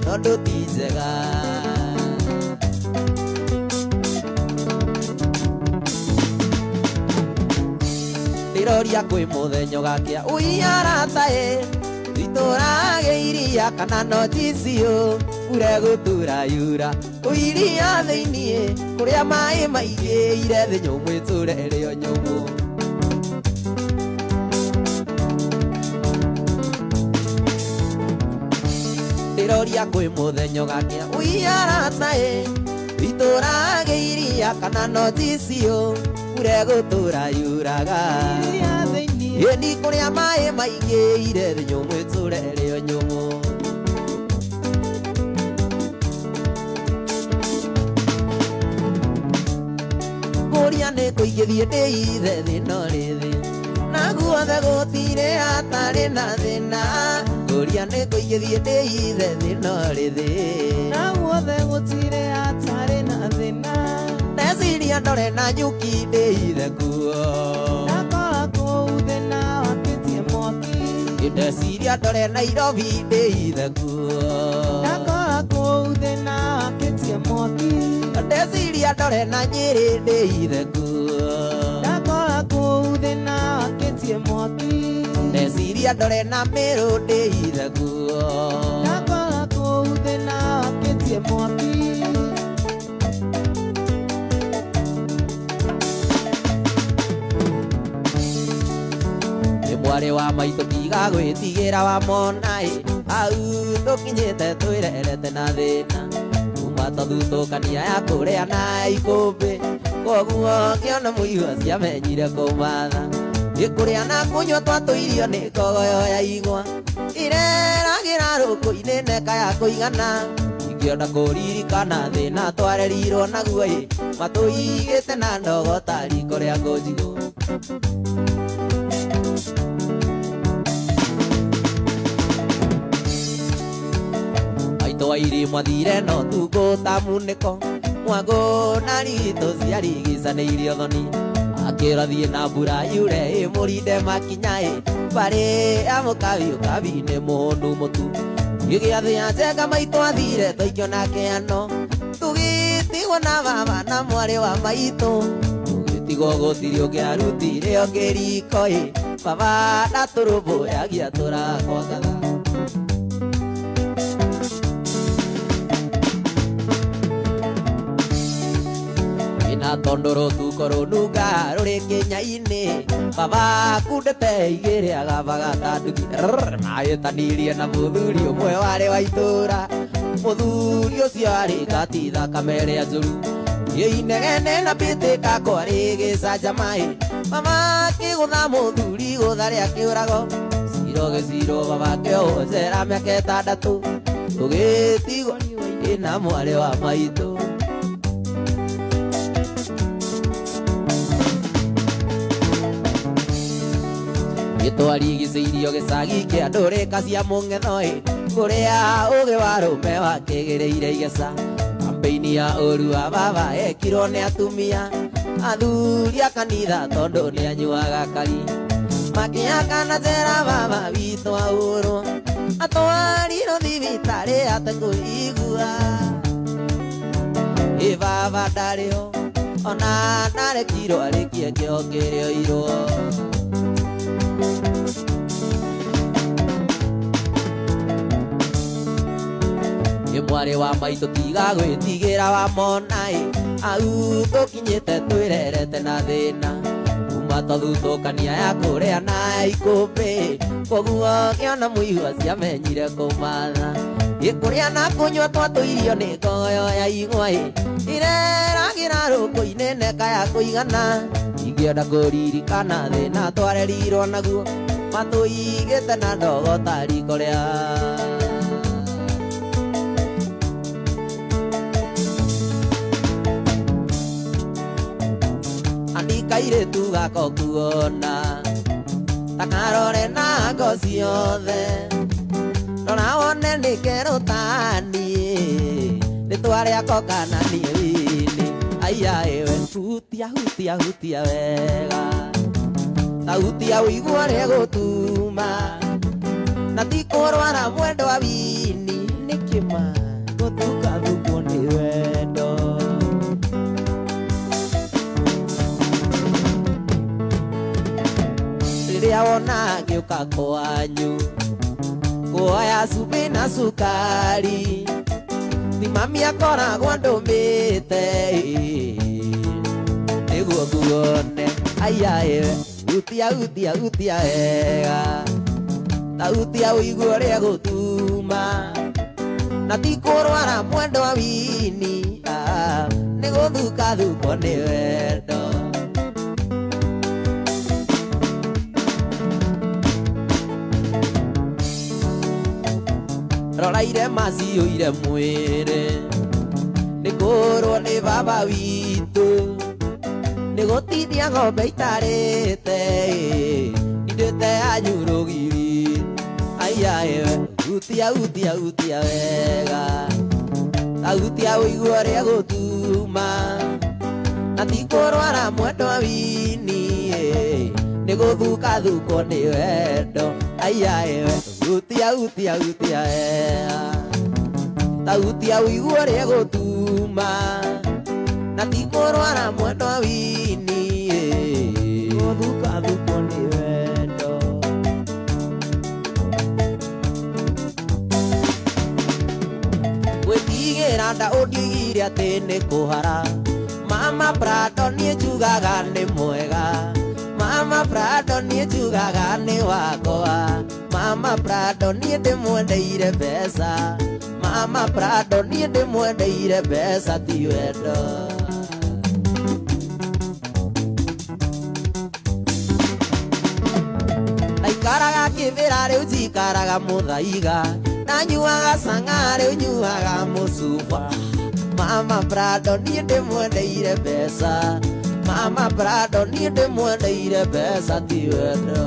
Tondũ ti njega. Ndĩroria kwĩ mũthenya ũgakĩa ũiarata ĩ itũrage iria kana no ticiũ ure gũtura yura ũiria thĩiniĩ kũrĩa maĩ maigĩire thĩ nyũmũ ĩtũre ĩrĩ o nyũmũ. Ndĩroria kwĩ mũthenya ũgakĩa ũiarata ĩ itũrage iria kana no ticiũ ure gũtura yuraga ĩni kũrĩa maĩ maigĩire thĩ nyũmũ ĩtũre ĩrĩ o nyũmũ. Kũria nĩ kũingĩthiĩ ndĩ ithe thĩ no rĩthĩ na guothe gũtirĩ hatarĩ na thĩna. Kũria nĩ kũingĩthiĩ ndĩ ithe thĩ no rĩthĩ na guothe gũtirĩ hatarĩ na thĩna. Ndeciria ndore na nyuki ndĩ ithe kuo ndakora kũu thĩna wakĩtie mwaki. Ndeciria ndore Nairobi ndĩ ithe kuo ndakora kũu thĩna wakĩtie mwaki. Ndeciria ndore na Nyĩrĩ ndĩ ithe kuo ndakora kũu thĩna wakĩtie mwaki. Ndeciria ndore na Meru ndĩ ithe kuo ndakora kũu thĩna wakĩtie mwaki. Mwarĩ wa maitũ tiga gwĩtigĩra wamona ĩ hau tũkinyĩte twĩrerete na thĩna kuma twathutũkania ya kũrĩa na ikũmbĩ koguo kĩona mũihwa ciamenyire kũmatha ĩ kũrĩa na kũnyua twatũirio nĩ kogoyo ya igwa ireragĩra rũkũ-inĩ neka ya kũigana ingĩona kũririkana thĩna twarerirwo naguo ĩ matũigĩte na ndogo ta riko rĩa ngũnjigũ. Twairi mwathire no tukũ ta munĩko mwagũ na rigito ciarigicanĩirio thoni akĩra thiĩ na mbura yure ĩmũrinde makinya ĩ barĩ ya mũkabi ũkabi nĩ mũhũnu mũtu gĩgĩathĩ ya njenga maitũ athire twaikio nake ano tũgĩtigwo na baba na mwarĩ wa maitũ tũgĩtigwo gũtirĩ ũngĩarutire o kĩriko ĩ baba ndatũrũmbũyagia tũrakwa ngatha. Na tondũ rũtuko rũnunga rũrĩ kĩnya-inĩ baba kundĩte igĩrĩ agabaga ta nduthi mahĩtanirie na mũthuri ũmwe warĩ wa itũra mũthuri ũcio arĩ gati thakame ĩrĩa njũru ĩinegene na mbĩtĩka kwarĩ gĩcanjama-ĩ baba akĩgũtha mũthuri gũtha rĩa kĩũrago ciro gĩciro baba akĩohwo njera mĩaka ĩtandatũ tũgĩtigwo na mwarĩ wa maitũ. Gĩtwarigicĩirio gĩcagi kĩa ndũrĩka cia mũng'etho ĩ kũrĩa ũgĩ wa rũme wakĩgĩrĩire igeca kambeini ya ũru wa baba ekirwo nĩ atumia athuri a kanitha tondũ nĩ anyuaga kari makĩhakana njera baba witũ ahũrwo atwarirwo thibitarĩ atekũigua ĩ baba ndarĩho ona ndarekirwo arĩkie kĩo kĩrĩa oirwo. Mwarĩ wa maitũ tiga gwĩtigĩra wamona ĩ hau tũkinyĩte twĩrerete na thĩna kuma twathutũkania ya kũrĩa na ikũmbĩ koguo kĩona mũihwa ciamenyire kũmatha ĩ kũrĩa na kũnyua twatũirio nĩ kogoyo ya igwa ĩ ireragĩra rũkũ-inĩ neka ya kũigana ingĩenda kũririkana thĩna twarerirwo naguo matũigĩte na ndogo ta riko rĩa kairĩtu gako kuona ta karore na ngo ciothe rora wone nĩ kerũ ta niĩ rĩtwa rĩako kana niĩ wini aiya ĩwe hutia hutia hutia wega ta hutia ũigua rĩgũtuma na ti kũrwara mwendwa wini Nĩkĩma gũthukathukwo nĩ wendo. Rĩrĩa wona ngĩũka kwanyu kuoya cumbĩ na cukari, ti mami akoragwo andũmĩte nĩguo nguone. Aya ĩwe hutia hutia hutia wega, ta hutia ũigue ũrĩa gũtuma, na ti kũrwara mwendwa wini, nĩ gũthukathukwo nĩ wendo. Rora irema ciyũire mwĩrĩ, nĩ kũrwo nĩ baba witũ, nĩ gũtindia ng'ombe itarĩte, indĩte yanyu rũgiri. Aya ĩwe hutia hutia hutia wega, ta hutia ũigue ũrĩa gũtuma, na ti kũrwara mwendwa wini, nĩ gũthukathukwo nĩ wendo. Aya ĩwe hutia hutia hutia wega, ta hutia ũigue ũrĩa gũtuma, na ti kũrwara mwendwa wini, Gũthukathukwo nĩ wendo. Gwĩtigĩra nda ũndiugire atĩ nĩ kũhara, Mama Prado niĩ njugaga nĩ mwega, Mama Prado niĩ njugaga nĩ wakwa, Mama Prado niĩ ndĩmwendeire mbeca, Mama Prado niĩ ndĩmwendeire mbeca ti wendo. Ndaikaraga kĩbĩra rĩu njikaraga mũthaiga, ndanyuaga cang'a rĩu nyuaga mũcuba. Mama Prado niĩ ndĩmwendeire mbeca, Mama Prado niĩ ndĩmwendeire mbeca ti wendo.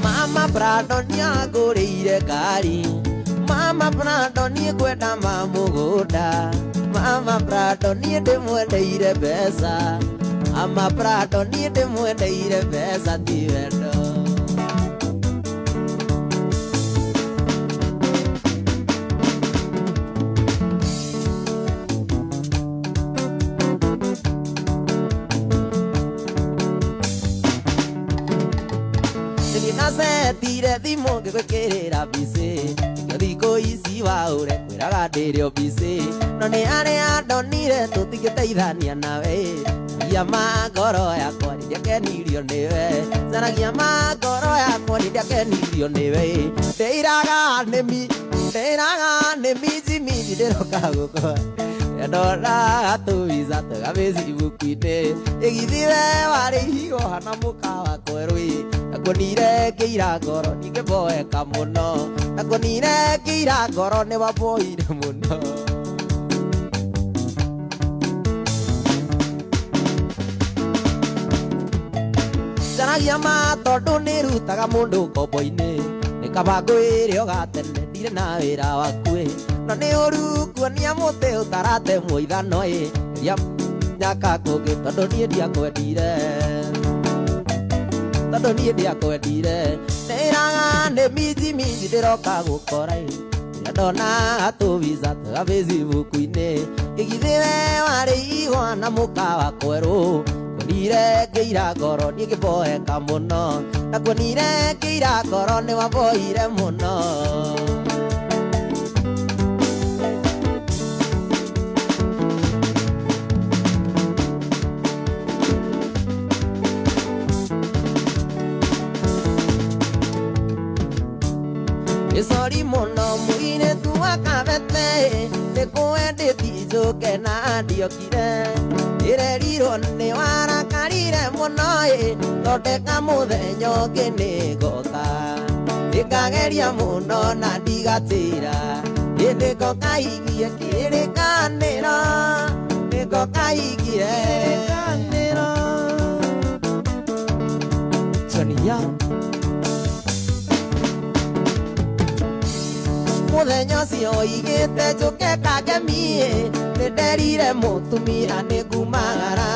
Mama Prado nĩangũrĩire ngari, Mama Prado niĩ ngwenda ma mũgũnda, Mama Prado niĩ ndĩmwendeire mbeca, Mama Prado niĩ ndĩmwendeire mbeca ti wendo. Nĩndĩnacetire thimũ ngĩgwĩkĩrĩra mbici, nĩkĩo thikũ ici waũre kwĩraga ndĩrĩ o mbici, no nĩ arĩa ndonire tũtingĩteithania nawe. Caragia ma ngoro yakwa nĩndĩakenirio nĩwe, caragia ma ngoro yakwa nĩndĩakenirio nĩwe. Ndĩiraga nĩmi, ndĩiraga nĩ minji minji ndĩroka gũkora, ndona tũbica twega Facebook-inĩ, ĩgithĩ we warĩ ihiga hana mũkawa kwerũ ĩ, nakuonire ngĩira ngoro ningĩboeka mũno, nakuonire ngĩira ngoro nĩwamboire mũno. Njaragia ma tondũ nĩrutaga mũndũ ngombo-inĩ, nĩ kaba ngwĩre o gatene ndirĩ na wĩra waku ĩ, no nĩ ũru kuonia mũtĩ ũtaratemwo ithano ĩ, geria nyaka kũngĩ tondũ niĩ ndiakwendire, tondũ niĩ ndiakwendire. Ndĩraga nĩ minji minji ndĩroka gũkora ĩ, rĩrĩa ndona tũbica twega Facebook-inĩ, ngĩgithĩ we warĩ igwa na mũkawa kwerũ, kuonire ngĩira ngoro niĩ ngĩboeka mũno, nakuonire ngĩira ngoro nĩwamboire mũno. Ĩcori mũno mũirĩtu wa Kabete, nĩkũendĩti njũke na ndiokire, ndĩrerirwo nĩwarakarire mũno ĩ, thondeka mũthenya ũngĩ nĩngoka, nĩngageria mũno na ndigatĩra, ĩndĩ ngoka igie kĩrĩkanĩro, nĩngoka igie Kĩrĩkanĩro. Sonia. Mũthenya ũcio oigĩte njũke kangemie, nĩnderire mũtumia nĩngumagara,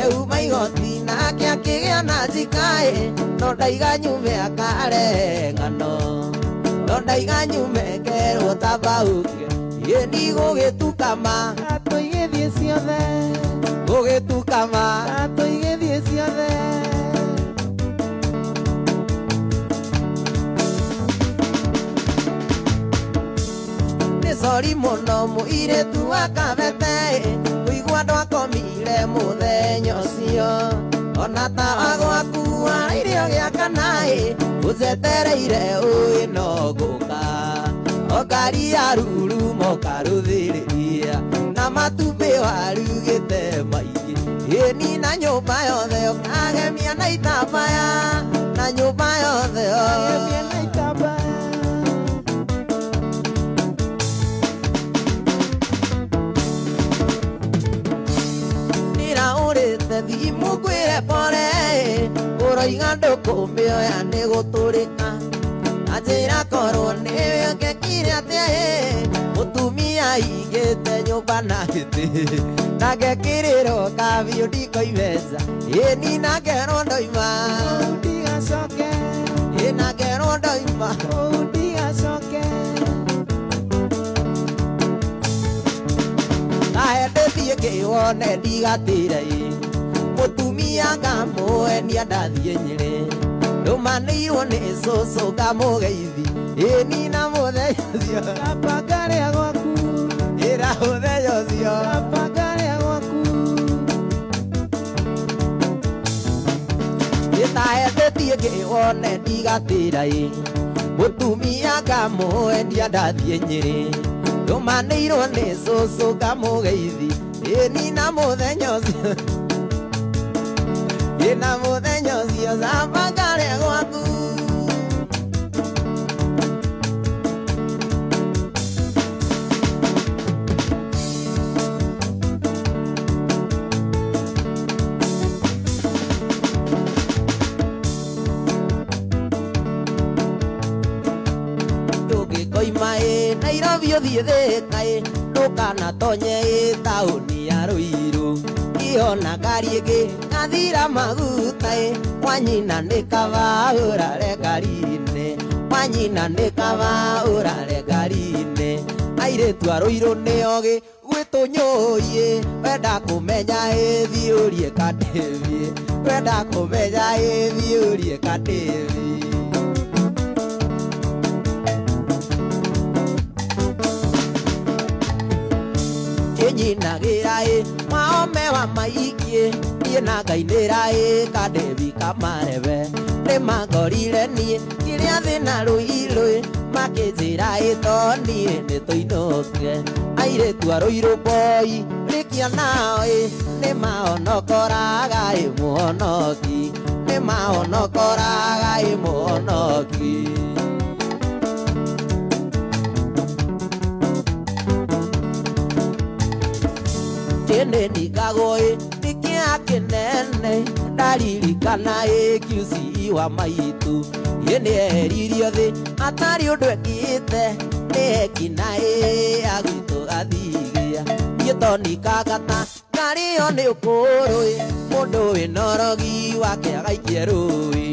euma igoti nake Ngĩkĩgĩa na njikaĩ no ndaiga nyume akare ng'ano no ndaiga nyume ngerwo ta mbauke ĩni gũgĩtukama Tũigĩthiĩ ciothe gũgĩtukama Tũigĩthiĩ ciothe Nĩ sori mũno mũirĩtu wa Kabete kũigua ndwakomire mũthenya ũcio ona tawa gwaku warairio gĩa kana-ĩ ũcetereire ũĩ no ngũka o ngari ya rurumo karũthĩrĩria na matumbĩ warugĩte maingĩ ĩni na nyũmba yothe ũkagemia na itambaya na nyũmba yothe Agemia na itambaya Ndĩraũrĩte thimũ ngwĩre pore ũroiga ndũkũmĩoya nĩ gũtũrĩka na njĩra korwo nĩwe ngekire atĩa ĩ mũtumia aigĩte nyũmba na hĩtĩ na ngekĩrĩrwo kabiũ ndikoime nja ĩni na ngerwo ndoima Kũu ndigacoke ĩ na ngerwo ndoima Kũu ndigacoke Ndĩthiĩ ngĩwone ndigatĩre ĩ mũtumia ngamũenia ndathiĩ Nyĩrĩ ndũmanĩirwo nĩ cũcũ ngamũgeithi ĩni na mũthenya ũcio Kaba ngarĩa gwaku ĩra mũthenya ũcio Kaba ngarĩa gwaku Ĩtahe ndĩthiĩ ngĩwone ndigatĩra ĩ mũtumia ngamũenia ndathiĩ Nyĩrĩ ndũmanĩirwo nĩ cũcũ ngamũgeithi ĩni na mũthenya ũcio ĩna mũthenya ũcio camba ngarĩa gwaku Ndũngĩkoima ĩ Nairobi ũthiĩ Thĩka ĩ ndũkanatonye ĩ taũni ya Ruiru iona ngari ĩngĩ ngathira maguta ĩ wanyina nĩ kaba ũrare ngari-inĩ wanyina nĩ kaba ũrare ngari-inĩ airĩtu a Ruiru nĩ ogĩ gwĩtũnyũi wenda kũmenya ĩ thiĩ ũrie Kadĩvi wenda kũmenya ĩ thiĩ ũrie Kadĩvi Ĩnyinagĩra ĩ maome wa maikie niĩ na ngainĩra ĩ Kadĩvi kamarebe nĩmangorire niĩ kĩrĩa thĩna Ruiru makĩnjĩra ĩ to niĩ nĩtũinũke airĩtu a Ruiru boy rĩkia nao ĩ nĩmaonokoraga ĩ mũhonoki nĩmaonokoraga ĩ mũhonoki Ĩnĩ ndigagwo ĩ nĩ kĩeha kĩnene ndaririkana ĩ QC wa maitũ ĩ nĩeheririo thĩ atarĩ ũndũ ekĩte nĩ ekinaĩ agwitũ athigia niĩ tonikangata ngarĩo nĩ ũkũrũ ĩ mũndũ wĩna ũrogi wake agaikie rũĩ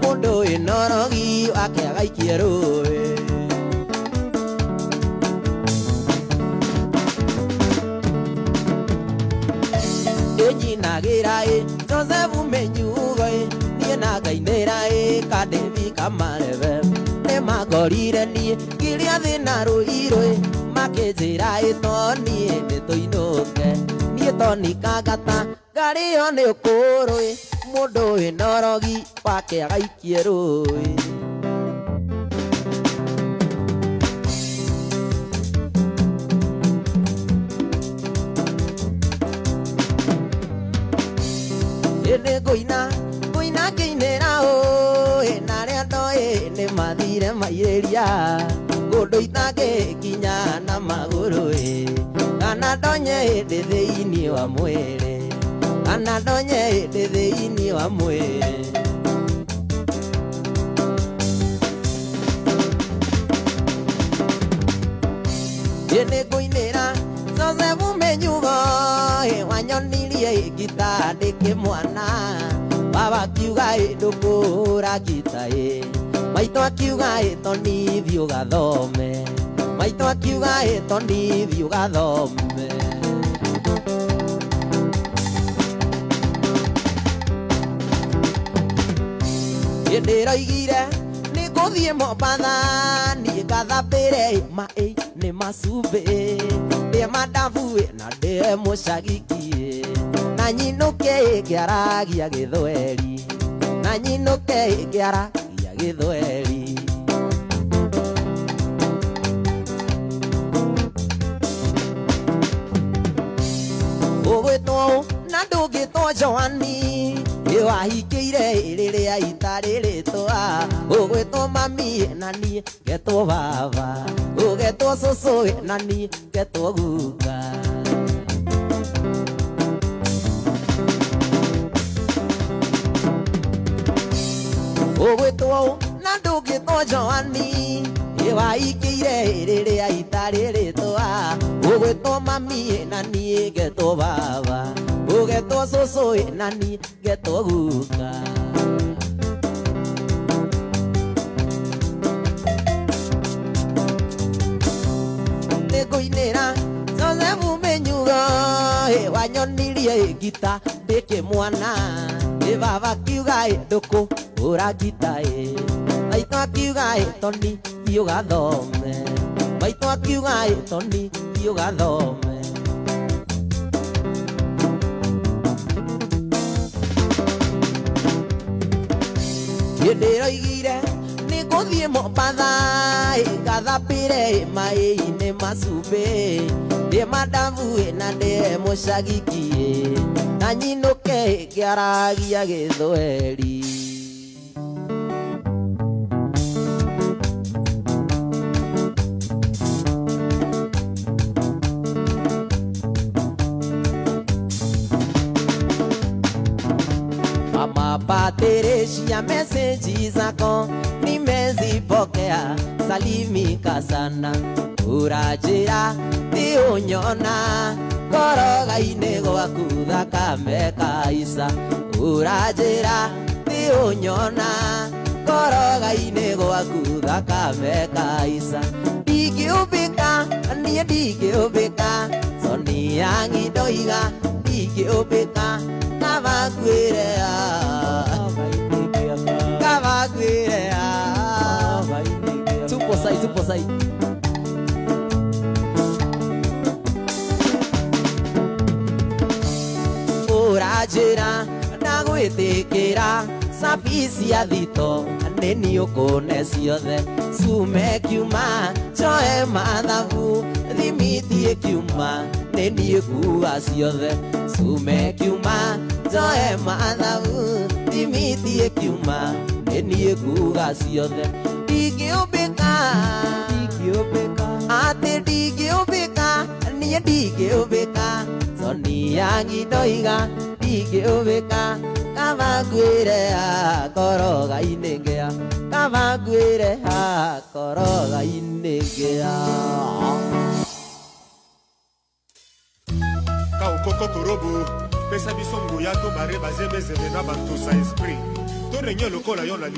mũndũ wĩna ũrogi wake agaikie rũĩ Ĩnyinagĩra ĩ Joseph Menyugo ĩ niĩ na ngainĩra ĩ Kadĩvi kamarebe nĩmangorire niĩ ngĩrĩa thĩna Ruiru ĩ makĩnjĩra ĩ to niĩ nĩtũinũke niĩ tonikangata ngarĩo nĩ ũkũrũ ĩ mũndũ wĩna ũrogi wake agaikie rũĩ Ĩnĩ ngũina ngũina ngĩinĩra ũĩ na arĩa ndoĩ nĩmathire mairĩria kũndũ itangĩkinya na magũrũ ĩ kana ndonye ndĩ thĩinĩ wa mwĩrĩ kana ndonye ndĩ thĩinĩ wa mwĩrĩ Ĩnĩ ngũinĩra Joseph Menyugo ĩ wanyonirie ngita ndĩ kĩmwana baba akiuga ĩ ndũkũhũra ngita ĩ maitũ akiuga ĩ toni thiĩ ũgathome maitũ akiuga ĩ toni thiĩ ũgathome. Ndĩroigire nĩngũthiĩ Mombatha niĩ ngathambĩre maĩ nĩ macumbĩ ndĩe mandabu na ndĩe mũcagiki na nyinũke ngĩaragia gĩthweri na nyinũke ngĩaragia gĩthweri. Ũgwĩtwo ũ na ndũngĩtwo Joani wahikĩire rĩrĩa itarĩ rĩtwa ũgwĩtwo mami na niĩ ngetwo baba ũgetwo cũcũ na niĩ ngetwo guka. Ũgwĩtwo ũ na ndũngĩtwo Joani wahikĩire rĩrĩa itarĩ rĩtwa ũgwĩtwo mami na niĩ ngetwo baba ũgetwo cũcũ na niĩ ngetwo guka. Nĩngũinĩra Joseph Mĩnyugo wanyonirie ngita ndĩkĩmwana ĩ baba akiuga ĩ ndũkũhũra ngita ĩ maitũ akiuga ĩ toni thiĩ ũgathome maitũ akiuga ĩ toni thiĩ ũgathome. Ndĩroigire nĩngũthiĩ Mombatha ngathambĩre maĩ-inĩ macumbĩ ndĩe mandabu na ndĩe mũcagiki na nyinũke ngĩaragia gĩthweri. Patricia, meseji zako nimezipokea, salimika sana urajira ti unyona koroga-inĩ gwaku thakame kaisa urajira ti unyona koroga-inĩ gwaku thakame kaisa ndingĩũmbĩka niĩ ndingĩũmbĩka Sonia ndoiga ndingĩũmbĩka kaba ngwĩre kaba ngwĩre tupo sai tupo sai. Ũranjĩra ndagwĩtĩkĩra cabi cia thito nĩ niĩ ũkũne ciothe cume kiuma njoe mathabu thimiti ĩkiuma nĩ niĩ ngua ciothe cume kiuma njoe mathabu thimiti ĩkiuma nĩ niĩ ngua ciothe ndingĩũmbĩka atĩ ndingĩũmbĩka niĩ ndingĩũmbĩka Sonia ndoiga ndingĩũmbĩka kaba ngwĩre koroga-inĩ ngĩa kaba ngwĩre koroga-inĩ ngĩa. Kaokoko korobo pesa biso nguya to bare bazebezebe na banto sa esprit to renye lokola yo na